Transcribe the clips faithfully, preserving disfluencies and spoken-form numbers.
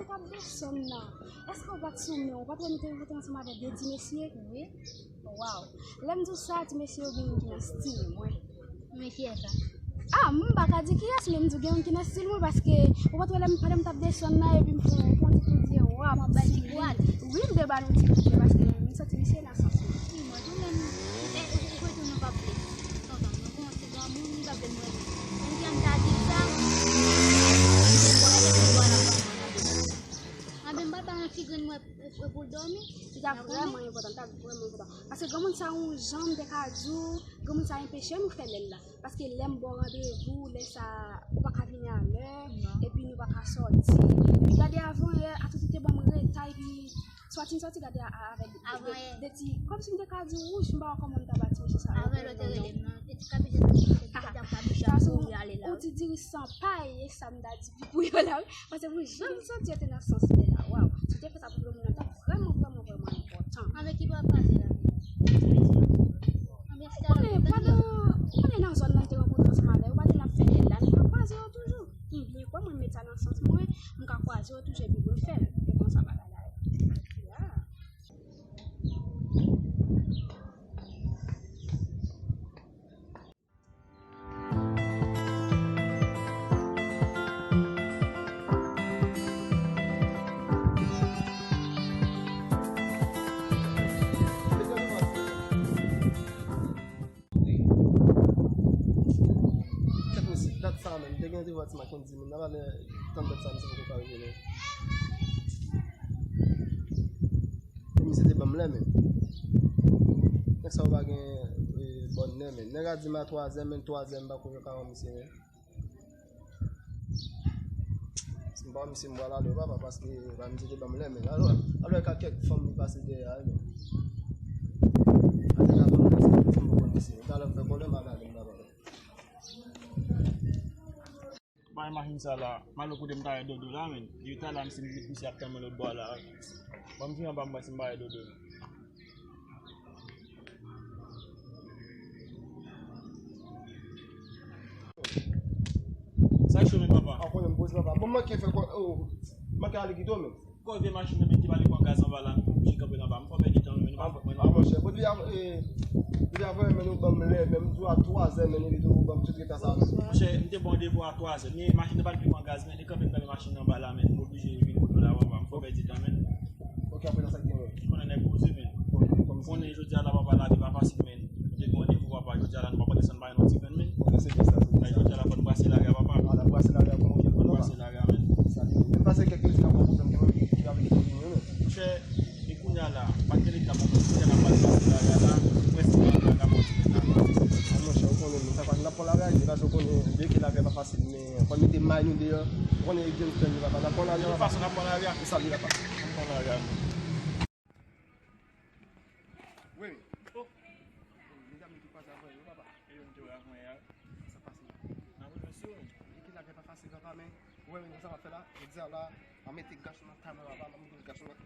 T ap desann nan. Èske w pa t sou men w? Ou pa t wè nou te rantre ansanm avèk de ti mesye? Wi. Waw. Lè m di w sa, ti mesye yo gen youn ki nan stil mwen. Men kiyès sa? Ah, m pa ka di kiyès, men m di w gen youn ki nan stil mwen, paske ou pa t wè lè m, pandan m t ap desann nan, epi m fè yon, fè yon ti kout zye, waw, m ap bay ti kout. Wi, m te ba nou ti kout, paske m santi misye nan sans mwen. Wi, mwen tou menm, e, e, e, kote nou pa vle. Tonton, nou kòmanse granmoun, li pa vle m renmen. Menm jan m ta di sa, m te kwè, e, m kwè la pa mwen nan bezwen. Anben, m pa ba yon ti grenn mwen, e, e, pou l dòmi. Li ta vrèman enpòtan, li ta vrèman enpòtan. Paske granmoun sa yon jan m te ka di w, granmoun sa enpeche nou fè lè l la. Paske lè m ba w randevou, lè sa, ou pa ka vini alè, epi nou pa ka sòti. Epi gade avan yè, Atouti te ban m reta, epi sòti m sòti gade a, a, avèk de, de, de ti, kòmsi m te ka di w, wouch, m pa wè kòman m ta ba ti mesye sa yo. Avè lòt te rele m nan, e ti kabichon, ti kabichon, kabichon, kouri ale la. Ou ti diri san pay, e sa m ta di pou yo la, wi. Paske pou jan m santi yo te nan sans mwen la, waw. Si w te fè sa pou granmoun nan, t ap vrèman, vrèman, vrèman enpòtan. Avèk ki pa pase la? Ou konnen, pandan, ou konnen nan zòn nan m te rankontre ansanm avè yo, ou pa di n ap fè lè la, nou ka kwaze yo toujou. M byen kwè mwen met sa nan sans mwen, m ka kwaze yo toujou epi pou n fè l. Se konsa bagay la ye. Ya. Kèt mesye, dat sa menm, te gen randevou ak ti Mackendy, men nan valè tann dat sa, misye poko ka rive non. Men misye te ban m lè, men. Nèg sa yo pa gen, e, bòn nen, men. Nèg la di m a twazè, men twazè m pa kwè yo ka wè misye, men. Si m pa wè misye, m pral ale, papa, paske pa misye te ban m lè, men. Alò, alò, ka kèk fanm li pase dèyè a, men. Atè la, ban m lè, se pou m konn misye. Talè m fè kòlè, m pa gade, m pa pale. Bay machin sa la, malo kote m ta ye dodo la, men. Depi talè a, m si m vit misye ap tann mwen lòt bò la. Ban m vin anba m wè si m pa ye dodo. Sa cho men papa. A konnen m poze papa. Bon, manke fè kò, oh, manke ale kite w men. Kò vye machin nan men ki pa li pran gaz anba la, m oblije kanpe nan ba. M fò pèdi tan, men nou pa fòk mwen non. A monchè, bon, depi a, eh, depi a vrè men nou ban m lè, men m di w a twazè, men nou di w ban m tout reta sa. Monchè, m te ba w randevou a twazè, men machin nan pa t vle pran gaz, men li kanpe m kanpe machin nan anba la, men m oblije vin kote w la, papa, m fò pèdi tan, men. Ok, apre sa, sa k genyen? Konnen nèg poze, men. Ok, kòmsi. Konnen jodi a la, papa, lavi pa fasil, men. Nou te gen randevou, papa, jodi a la, nou pa pral desann bay non ti grenn, men. Ok, se byen sa, se byen sa. Jodi a la, fò n brase lari a, papa. A, n ap brase lari a, kòman w ye, papa? Fò n brase lari a, men. Sa li ye. Menm pase kèk minit, n ap pran pwoblèm, gen moun ki, ki avè ki vini, men. Monchè, e kounye a la, pa gen leta, papa, kounye a la, pral brase lari a la, prèske nan lari a, papa, ti grenn la. A, monchè, ou konnen, nou sa pa, n ap pran lari a, depi ou konnen, byen ke lari a pa fasil, men fò n mete may nou deyò, ou konnen e gangsta nou, papa, n ap pran lari a, papa. De tout fason, n ap pran lari a. E sa li, papa. N ap pran lari a, men. Wi. Oh. Medam yo ki kwaze avan yo, papa. E yo m te wè avan yè a. Sa pase? N ap rejouen sou yo. Ekip la gen pa fasil, papa, men ou wè menm sa w ap fè la, jodi a la, a mete gason nan kay mwen, papa, a mete gason nan,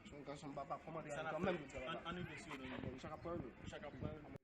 son gason, papa, kòmante kanmenm, jodi a, papa. Ann rive sou yo, non. Bon, chak ap pran yo. Chak ap pran yo.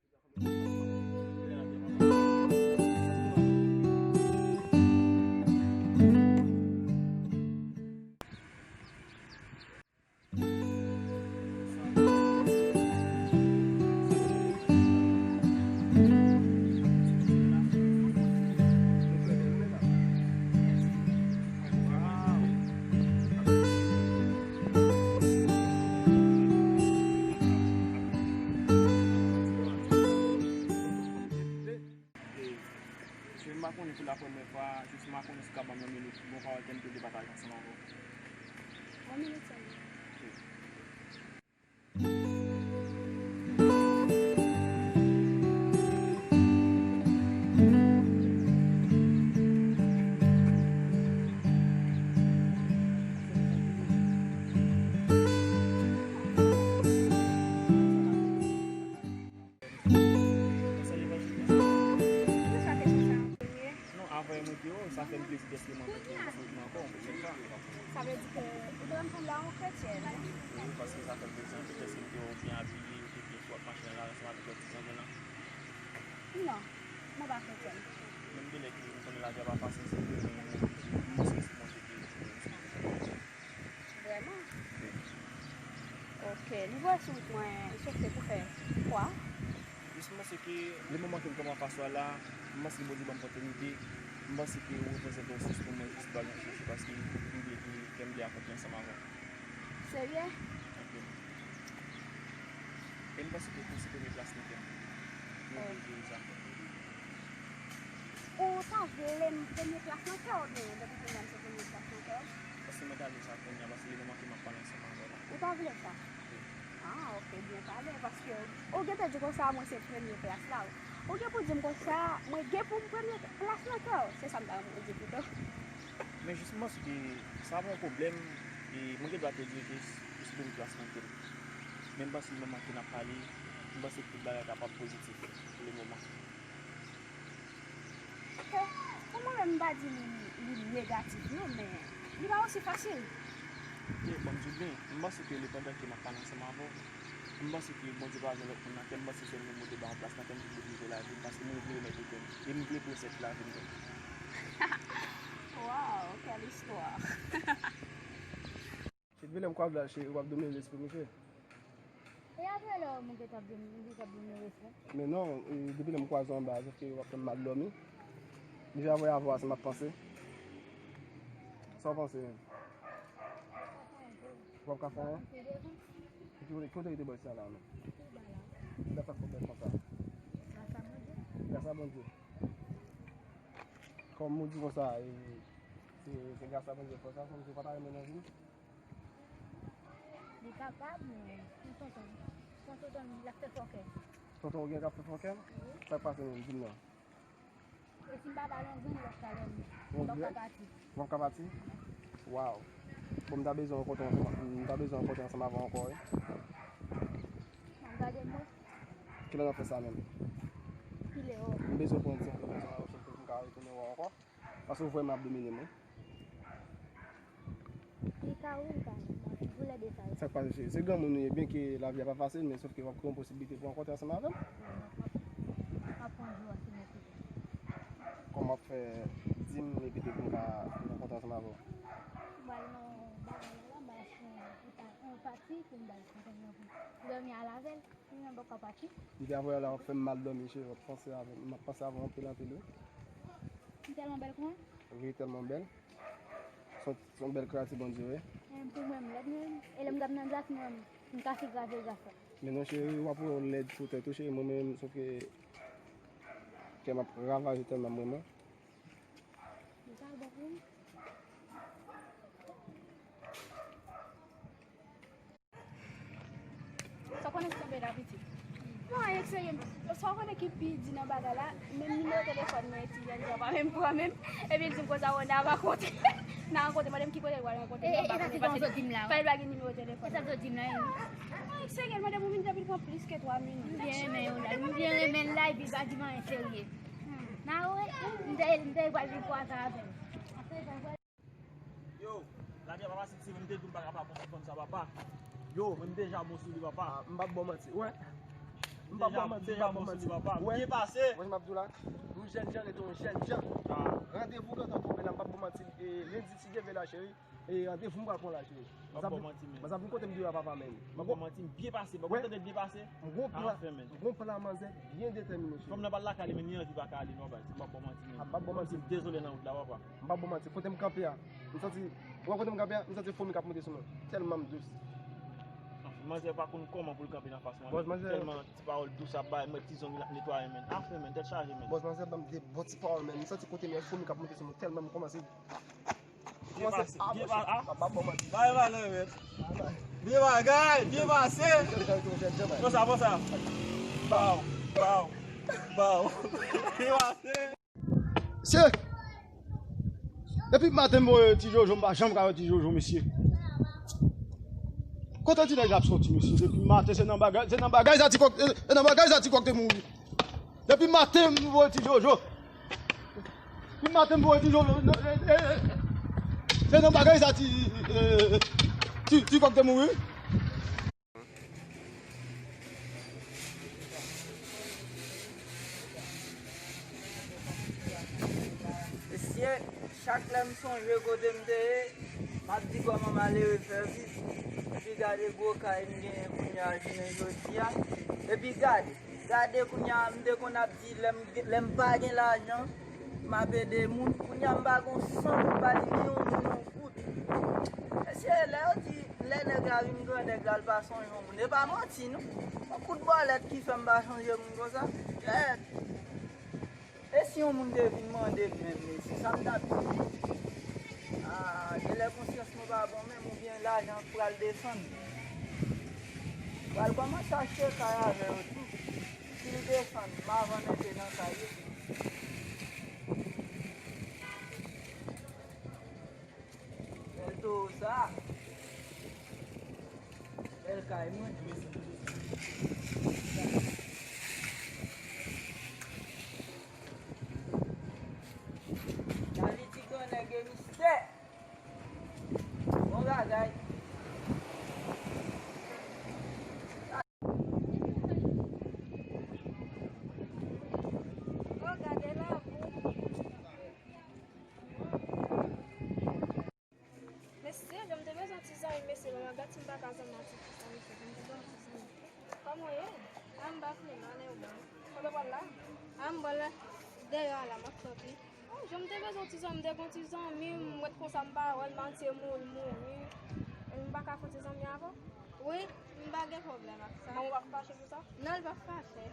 Jis m pa konnen pou la premyè fwa, jis m pa konnen si w ka ban m yon minit, yon pawòl ke m te vle pataje ansanm avè w. Yon minit sèlman. Wi. Kòman sa ye, Evangeline? Kisa kesyon sa antre? Non, avan mwen di w, sa fè m plezi dèske mwen, mwen, mwen ankò yon pwochèn fwa. Sa vle di ke ou te wè m sanble a yon kretyèn? Wi, paske sa fè m plezi anpil dèske m te wè w byen abiye, ou te byen fò ak machin nan la, ansanm avèk lòt ti grangou lan. Non, mwen pa kretyèn. Men m te lè ke m konnen lavi a pa fasil, se vre, men mwen, mwen, mwen, mwen, mwen, mwen, mwen, Li voye sou wout mwen, sòf se pou fè kwa? Jis m panse ke le moman ke m kanpe anfas ou a la, m panse ke Bondye ban m kontinite. M panse ke ou reprezante yon sous pou mwen jis ba yon chèche paske m vle ke kè m vle akonpli ansanm avè w. Serye? Anpil. E m panse ke ou se premye plas nan kè m. Mwen vle jere sa. Ou ta vle m premye plas nan kè w oubyen depi kounye a m se premye plas nan kè w? Paske mwen ta vle sa kounye a, paske le moman ke m ap pale ansanm avè w la. Ou ta vle sa? Wi. Ah, ok, byen pale, paske ou gen pou di konsa mwen se premye plas la. Ou gen pou di m konsa, mwen gen pou m premye plas nan kè w. Se sa m ta renmen di pito. Men jis m panse ke sa pa yon pwoblèm, e mwen gen dwa te di ke ou se premye plas nan kè m. Men m panse le moman ke n ap pale, m panse ke tout bagay kapab pozitif pou le moman. Pou mwen menm, m pa di li, li negatif non, men li pa osi fasil. Ok, bon, m di w byen, m panse ke le pandan ke m ap pale ansanm avè w, m panse ke Bondye pa gen lòt moun nan kè m, m panse sèl nou mete ba yon plas nan kè m ki pou dirijan lavi m, paske mwen vle remèt ou kè m, e m vle pou w sèt lavi m tou. Wow, quelle histoire! Depi lè m kwaze w la, cheri, w ap domine lespri m, cheri. E apre lè w mwen gentan ap domine, ou gentan ap domine lespri m? Men non, e, depi lè m kwaze w anba a, sòf ke w ap fè m mal dòmi. Deja voye avè w a, sa m ap panse. Sa w panse menm? W ap ka fè anyen? Ki kote, ki kote rete bòy sa la menm? Ki ba la? Ki date sa k fè w bèl konsa? Gras a Bondye. Gras a Bondye. Kòm ou di konsa, e, se, se gras a Bondye fè w sa, kòm si w pa ta renmen nan vi m. Li kapab, men, li tonton. Tonton, tonton, l ap fè fòkè. Tonton ou gen k ap fè fòkè? Wi. Sa k pase menm? Di m non. E si m pa ba l yon grenn lòt talè, m p ap ka pati. W ap ka pati? Waw. Bon, m ta bezwen rankontre ansanm, m ta bezwen rankontre ansanm avè w ankò, wi. M ap gade m, wi. Kilè n ap fè sa menm? Kilè, o? M bezwen pran ti entèvansyon la, pou m ka retounen wè w ankò. Paske w vrèman ap domine m, wi. Li ka wi, li ka non. Bon, pou lè de sa yo. Sa k pase, cheri? Se granmoun ou ye, byenke lavi a pa fasil, men sòf ke w ap kreye yon posiblite pou w rankontre ansanm avè m. Wi, m ap, m ap, m ap pran jou a sou mwen pito. Kòman w ap fè di m epi tou pou m ka rankontre ansanm avè w? M al nan bagay la, m al achte yon, yon pati pou m ba l pou m dòmi al avè l. Li menm poko pati. Depi avè yè la w ap fè m mal dòmi, cheri, w ap panse avè m, m ap panse avè w anpil, anpil, wi. M tèlman bèl konsa? Wi, tèlman bèl. Se yon, se yon bèl kreyati Bondye, wi. E pou mwen, m lèd menm. E lè m t ap nan glas, mwen, m kase gras e gras la. Men non, cheri, w ap wè w lèd sou tèt ou, cheri, mwen menm, sòf ke kè m ap ravaje tèlman m renmen w. Li pa bon pou m. Sa w konnen se tonbe la pitit? Non, anyen serye. Sa w konnen ki pi di nan bagay la, menm nimewo telefòn mwen, Etienne Jean pa menm pran menm. Epi l di m konsa, Wanda va kontre. N a rankontre, mande m ki kote l pral rankontre. E, e, e sa se jan w sot di m la. Fè l pa gen nimewo telefòn. E sa w sot di m la, wi. Anyen serye, mande m ou vin depi l pran plis ke twa minit. M byen renmen yo la. M byen renmen l la, epi l pa di m anyen serye. N a wè, m te, m te pral vin kwaze avè l. Yo, lavi a pa fasil, se mwen m te di w m pa ka pa bon sou fanm sa, papa. Yo, mwen m deja bon sou li, papa. Ah, m p ap ba w manti. Wè. M p ap ba w manti, m deja, m deja bon sou li, papa. Wè. Byen pase. Wè, m ap di w la. M jèn jan, rete yon jèn jan. Ah. Randevou gentan tonbe la, m p ap ba w manti. E, lendi, si Dye vle la, cheri. E, randevou m pral pran la, cheri. M ap ba w manti, men. Manzè ap vin kote m di w la, papa, men. M ap ba w manti, m byen pase. Bon, kote m te byen pase? M gon plan, m gon plan manzè byen detèmine, cheri. Fò m nan pral lakay li, men li anvi pa ka ale, non, baz. M ap ba w manti, men. M ap ba w manti. M dezole nan wout la, papa. M p ap ba w manti. Kote m kanpe a, m santi, ou wè kote m kanpe a, m santi fomi k ap monte sou mwen. Tèlman m dous. Manzè pa konn kòman pou l kanpe nan fas mwen. Bòs, manzè. Tèlman ti pawòl dous ap bay, mwen ti zong li ap netwaye, men. Afè, men, tèt chaje, men. Bòs, manzè ban m de bon ti pawòl, men. M santi kote m ye, fomi k ap monte sou mwen. Tèlman m kòmanse, byen pase, byen pase, ah. M ap ba w manti. Bay valè, men. Byen bagay, byen pase. Konsa, konsa. Baw, baw, baw. Byen pase. Mesye, depi maten m voye Ti Jojo, m pa janm ka wè Ti Jojo, mesye. Kote ti nèg la ap soti, mesye? Depi maten, se nan bagay, se nan bagay sa ti kòk, se nan bagay sa ti kòk te mouri. Depi maten m voye Ti Jojo. Depi maten m voye Ti Jojo, eh, eh, eh. Se nan bagay sa ti, eh, ti, ti kòk te mouri. Mesye, chak lè m sonje kote m te ye, m ap di kòman malere fè viv. Epi gade gwo kay m genyen kounye a jounen jodi a. Epi gade, gade kounye a m te konn ap di lè m, lè m pa gen lajan, m ap ede moun. Kounye a m pa gon san pou m pa di yon moun yon goud. Mesye, lè yo di, lè nèg la vin gran nèg la, l pa sonje yon moun. E pa manti, non. Yon kout bòlèt ki fè m pa sonje moun konsa. Lè E si yon moun te vin mande m menm, mesye, sa m t ap di li? Ah, genlè konsyans mwen pa bon menm, oubyen lajan pral desann. Pral kòmanse achte kay avè yo tou. Si l desann, m a vann enpe nan kay yo. Bèl towo sa. Bèl kay mwen. Dali ti gran nèg e mistè. Bon bagay. Oh, gade labou. Mesye, jan m te bezwen ti zanmi, mesye, mwen gad si m pa ka zanmi ak ti fi sa, mesye, jan m te bezwen ti zanmi. Kòman w ye? A, m pa fini, m ale ou menm. Kote w pral la? A, m pral la, dèyè a la, m ap kanpe. Oh, jan m te bezwen ti zanmi, m te gon ti zanmi, m wè konsa m pa wè l, m panse moun mouri. M pa ka fè ti zanmi avè w? Wi, m pa gen pwoblèm ak sa. Manman w pa fache pou sa? Non, l pa fache.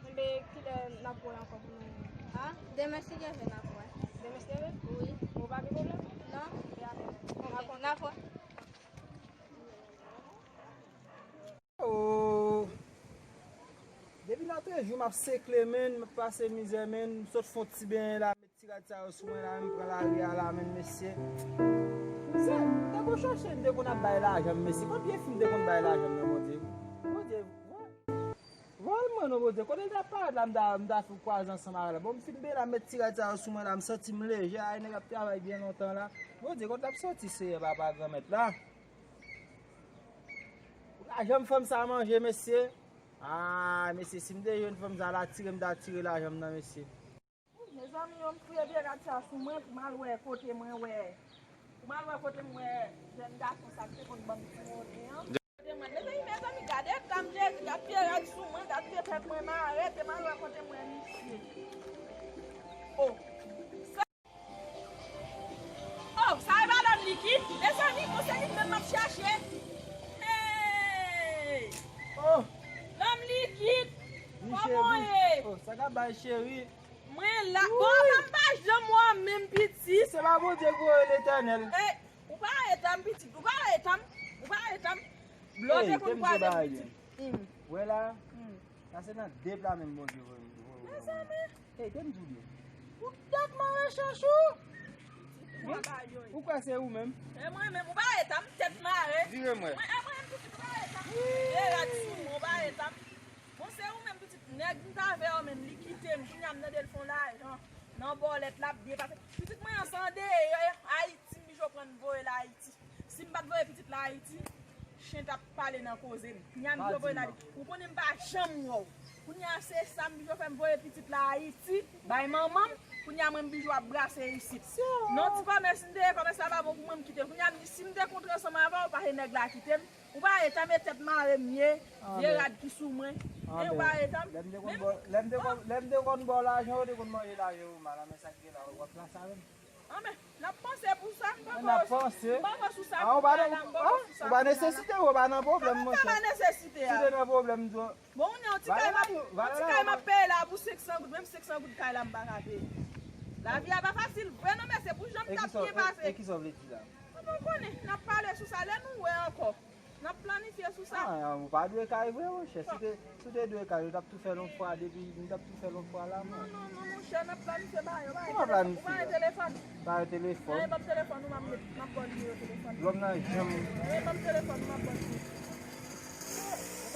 Enben, kilè n ap wè ankò pou nou? A, demen si Dye vle n ap wè. Demen si Dye vle? Wi. Ou pa gen pwoblèm? Non. Enben, apre. Ok, n ap wè. Oh. Depi lòtrejou, m ap sekle, menn, m ap pase mizè, menn, m sot fè yon ti benyen la. Ti rad sa yo sou mwen la, m pran lari a la, menn mesye. Se, m te konn chache, m te konn ap bay lajan m, mesye. Konbyen fi m te konn bay lajan m nan, Bondye? Bondye, vòl mwen non, Bondye. Kote l t ap parèt la, m ta, m ta fin kwaze ansanm avè l. Bon, m fin byen la, m met ti rad sa yo sou mwen la, m santi m lejè, ay, nèg ap travay byen lontan la. Bondye, kote l ap soti, Seyè, Papa Granmèt la? Lajan m fè m sa manje, mesye. Ah, mesye, si m te jwenn fanm sa, l atire m, ta tire lajan m nan, mesye. Mezanmi, yo, m fouye vye rad sa sou mwen pou m al wè kote mwen wè. Pou m al wè kote m wè jèn gason sa k te konn ban m ti monnen an. Kote mwen, mezanmi, mezanmi, gade tan m Jezi, gad vye rad sou mwen, gad vye tèt mwen mare, te m al wè kote m wè misye. Oh. Sa, oh, sa e pa lòm likid? Mezanmi, bon, se li menm m ap chache. Hey! Oh! Lòm likid, kòman w ye? Oh, sa ka bay cheri? Mwen la. Bon, apa m pa janm wè w menm pitit? Se pa Bondye k voye Letènèl. Eh, ou pa rete m pitit, ou pa rete m, ou pa rete m. Lè w te konn kwaze m pitit. Wè la, sa se nan de pla menm Bondye voye m. Mezanmi. Ey, te m di w byen. Ou tèt mare chachou. Ou kwè se ou menm? E mwen menm, ou pa rete m tèt mare. Vire m wè. Mwen, e mwen menm pitit, ou pa rete m. Vye rad sou mwen, ou pa rete m. Bon, se ou menm pitit, nèg m t avè yo menm, li kite m. Kounye a m tande l fè yon lajan nan bòlèt, l ap byen pase. Pitit mwen an se andeyò Ayiti m bijo pran voye l Ayiti. Si m pa t voye pitit la Ayiti, chen t ap pale nan koze m. Kounye a m bijo voye l Ayiti. Ou konnen m pa janm wè w. Kounye a se sa m bijo fè m voye pitit la Ayiti, bay manman m. Kounye a mwen m bijo ap brase isit. Non, ti kòmès m te ye, kòmès la pa bon pou mwen, m kite l. Kounye a m di, si m te kontre ansanm avè w, pase nèg la kite m. Ou pa rete m, e tèt mare m ye, vye rad ki sou mwen. E ou pa rete m. Lè m te konn ba w lajan, ou te konn manje lajan ou mal, a men sa k gen la, w ap pran sa menm. Anben, n ap panse pou sa, m poko, m poko sou sa kounye a la, m poko sou sa kounye a la. Ou pa nesesite, ou pa nan pwoblèm, monchè. Sa pa nesesite a. Si te nan pwoblèm, m di w. Bon, ou gen yon ti kay m ap, yon ti kay m ap peye la pou senk san goud, menm senk san goud kay la m pa ka peye. Lavi a pa fasil vre non, men se pou jan m t ap byen pase. E kisa w vle di la? Mwen pa konnen, n ap pale sou sa lè nou wè ankò. N ap planifye sou sa. Ah, ou pa dwe kay vre, monchè. Si te, si w te dwe kay, ou t ap tou fè l yon fwa depi, nou t ap tou fè l yon fwa la, mwen. Non, non, non, monchè, n ap planifye bagay yo, bagay. Kòman planifye? Ou pa gen telefòn? Pa gen telefòn. Anyen, ban m telefòn ou, m ap met, m ap ba w nimewo telefòn. Lòm nan janm. Anyen, ban m telefòn ou, m ap ba w nimewo.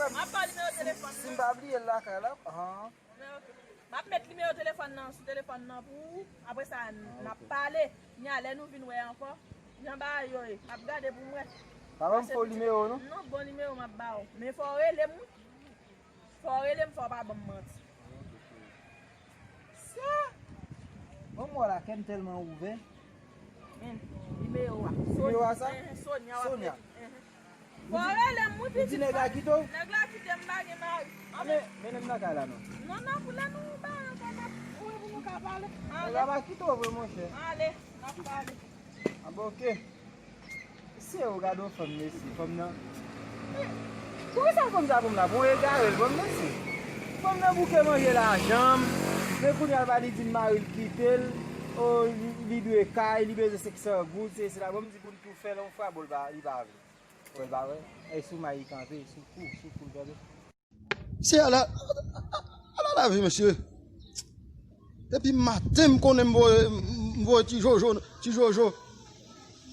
M ap ba w nimewo telefòn. Si m pa bliye l lakay la, ah. Men ok. M ap met nimewo telefòn nan sou telefòn nan pou ou. Apre sa, n ap pale. Nya, lè nou vin wè ankò, jan bagay yo ye, m ap gade pou m wè. Pa ban m fo nimewo, non? Non, bon nimewo m ap ba w. Men fò w rele m, wi. Fò w rele m, fò w pa ban m manti. Sa! Bon, m wè la, kè m tèlman ouvè. Men, nimewo a. Nimewo a sa? Sonya, w ap met. Sonya. Fò w rele m, wi, pitit. Ou di nèg la kite w? Nèg la kite m, m pa gen mari. Men, mennen m nan kay la, non. Non, non, pou lè nou bare ankò, n ap wè pou nou ka pale. Nèg la pa kite w vre, monchè. Ale, n ap pale. A bon, oke. Mesye, ou gade yon fanm, mesye, fanm nan. Poukisa fanm sa pou m la? Bon, egare l, bon, mesye. Fanm nan bouke manje lajan m. Men kounye a l pa li di m mari l kite l. O, li, li dwe kay, li bezwen senk san goud, se, se la. Bon, m di pou n tou fè l yon fwa, bon, l pa, li pa vle. Wè, l pa vle. E sou may li kanpe, sou kou, sou kou l kanpe. Se ala, ala lavi, mesye. Depi maten, m konnen m voye, m voye ti Jojo, ti Jojo.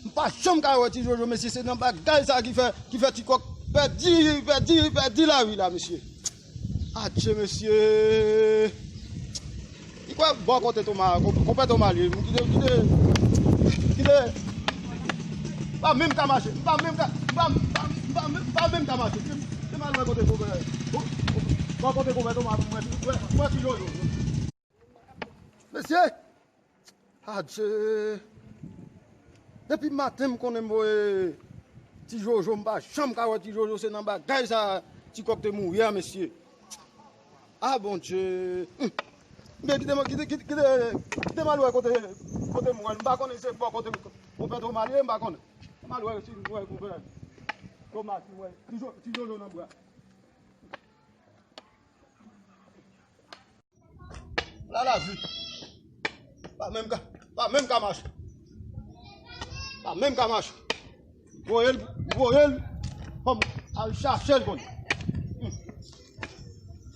M pa janm ka wè ti Jojo, mesye. Se nan bagay sa ki fè, ki fè ti kòk pèdi, pèdi, pèdi lavi la, mesye. Adje, mesye. Li kwè bò kote Toma, konpè Toma li ye. Kite, kite, kite. M pa menm ka mache, m pa menm ka, m pa, m pa, m pa, m pa menm ka mache. Se, se m al wè kote konpè, bò kote konpè Toma, mwen, mwen, mwen ti Jojo. Mesye, adje. Depi maten m konnen m voye ti Jojo, m pa janm ka wè ti Jojo, se nan bagay sa ti kòk te mouri a, mesye. Ah, Bondye. Hum. Men kite m, kite, kite, kite, kite m al wè kote, kote m wè l. M pa konnen se bò kote konpè Toma li ye, m pa konnen. M al wè si m wè konpè Toma, si m wè ti Jo-, ti Jojo nan bra. La lavi. Pa menm ka, pa menm ka mache. Pa menm ka mache. Voye l, voye l. Fò m al chache l kounye a. Hmm.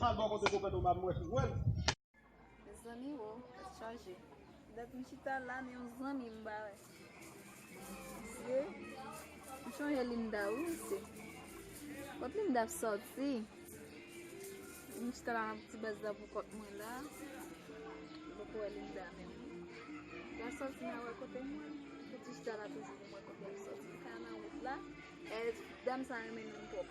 Al bò kote konpè Toma m wè si m wè l. Mezanmi, wo, tèt chaje. Dat m chita la, men yon zanmi m pa wè. Mesye, m chonje Linda, wi, mesye. Kot Linda ap sòti? M chita la nan ti baz la pou kont mwen la. M poko wè Linda menm. L ap sòti, m a wè kote mwen. Pou ti chita la toujou pou mwen kote l sòti. Li ka nan wout la. E dam sa renmen nou twòp.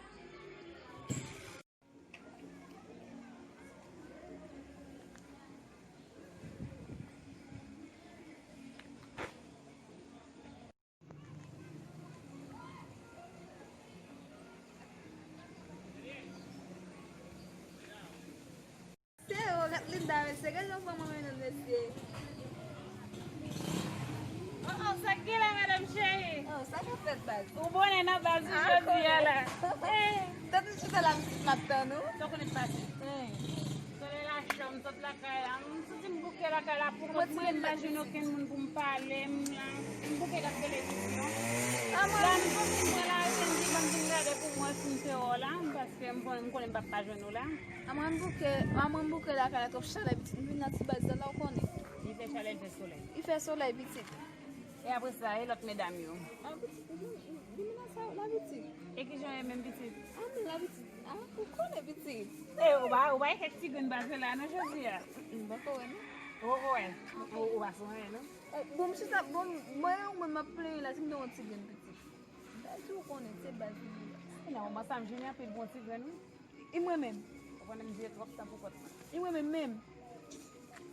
Se yo, gad Linda, mesye, gad jan fanm mwen mennen l, mesye. Oh, oh, sa k gen la, madanm cheri? Oh, sa k ap fèt, baz? Ou bonnen nan baz ou jodi a la. Eh. Tande chita la, m ap tann ou. Sa w konnen k pase? Eh. Solèy la cho, m sot lakay la. M santi m bouke lakay la pou kont mwen, m pa jwenn okenn moun pou m pale, m la, m bouke gad televizyon. La, m santi m pran lari, m di ban m vin gade pou m wè si m te wè w la, paske m konnen, m konnen m p ap pa jwenn ou la. A mwen m bouke, a mwen m bouke lakay la twòp chalè pitit. M vin nan ti baz la, w konnen. Li fè chalè, li fè solèy. Li fè solèy pitit. E apre sa, e lòt medam yo? A pitit, li, li, li vin nan sa yo la pitit. E kijan yo ye menm pitit? A men la pitit. A, ou konnen pitit. E, ou pa, ou pa echèk ti grenn pase la, non, jodi a? M poko wè, non. Ou poko wè? Ou, ou pa sonje, non? E, bon, m chita, bon, mwen, mwen, m ap plenyen la, si m te yon ti grenn pitit. M ta di w konnen, se baz li ye. E nan moman sa, m jwenn anpil bon ti grenn, wi. E mwen menm? Ou konnen m vye twòp tan pou kont mwen. E mwen menm menm?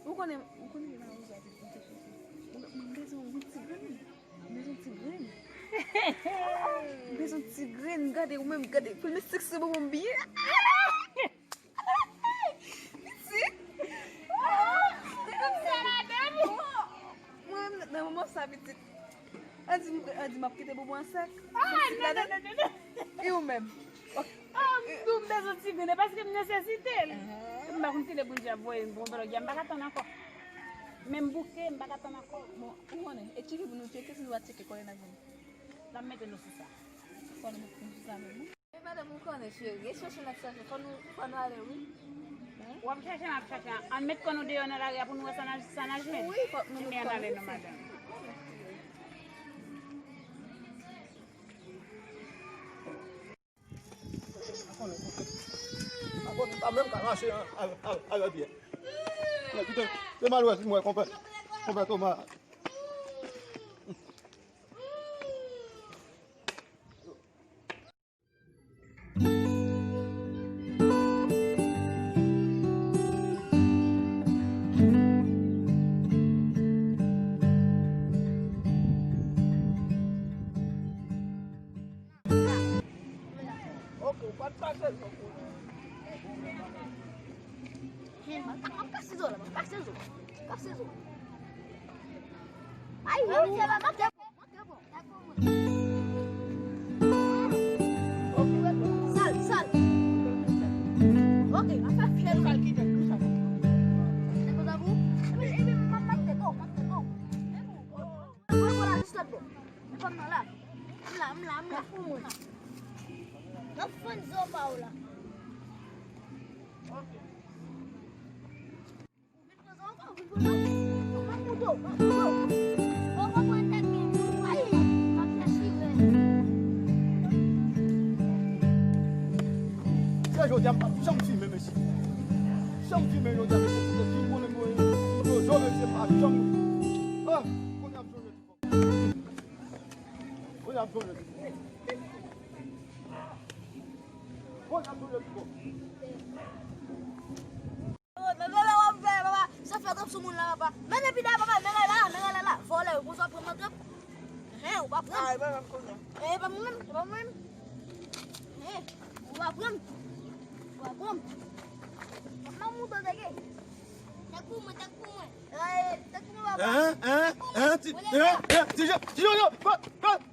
Ou konnen, ou konnen nan wouz la te konte sou sa. Mwen, mwen bezwen yon ti grenn. Mwen bezwen ti grenn. Mwen bezwen ti grenn. Gade, ou menm, gade. Premye sèks se bon byen. Pitit. Mwen, nan moman sa, pitit. Ann di, ann di m ap kite bobo an sèk. Ah, non, non, non, non, non. E ou menm? Ah, m tou m bezwen ti grenn, e paske m nesesite l. M pa konn kilè Bondye ap voye m pou yon pèlòg ya, m pa ka tann ankò. Men m bouke, m pa ka tann ankò. Bon, ou konnen, e tcheke pou nou tcheke, si nou pa tcheke, konnen n ap vini. N ap mete nou sou sa. Fò nou mete nou sou sa menm, wi. E madanm, ou konnen, cheri, e chèche n ap chèche, fò nou, fò nou ale, wi. W ap chèche, n ap chèche. Ann met kò nou deyò nan lari a pou nou wè sa n a, sa n a jwenn. Wi, fòk nou met kò nou, wi. Ann ale non, madanm. Abòne pa menm ka mache avè pye. Men kite, se m al wè si m wè konpè, konpè Toma. Hey, m ap kase zo la, m ap kase zo. Kase zo. Ay, yo, se pa mate. Sal, sal. Ok, n ap fè fyèl. Sal ki dèk, sal. Se konsa pou? Epi, epi, m ap mate, go, mate, go. Mwen, mwen la, jis lòt bò. Mwen, kòm nan la. M la, m la, m la. Pou mwen. N ap fann zo pa w la. Se jodi a, m p ap janm fimen, mesye. Janm fimen jodi a, mesye. Poutèt ki konnen mwen, mwen, jodi, mesye, m p ap janm. Ah, kounye a m sonje ti kòb. Kounye a m sonje ti kòb. Kounye a m sonje ti kòb. Sa fè trap sou moun la, papa. Men epi la, papa, men la, la, men la, la, la. Vòlè, yo konsa pran m nan trap. Hen, ou pa pran. Ah, e pa mwen menm, e pa mwen menm. Hen, ou pa pran. Ou pa pran. Mwen mouton teke. Tèk pou mwen, tèk pou mwen. Eh, tèk pou mwen, papa. Hein, hein, hein, ti, hein, hein, ti, ti, ti, ti, ti,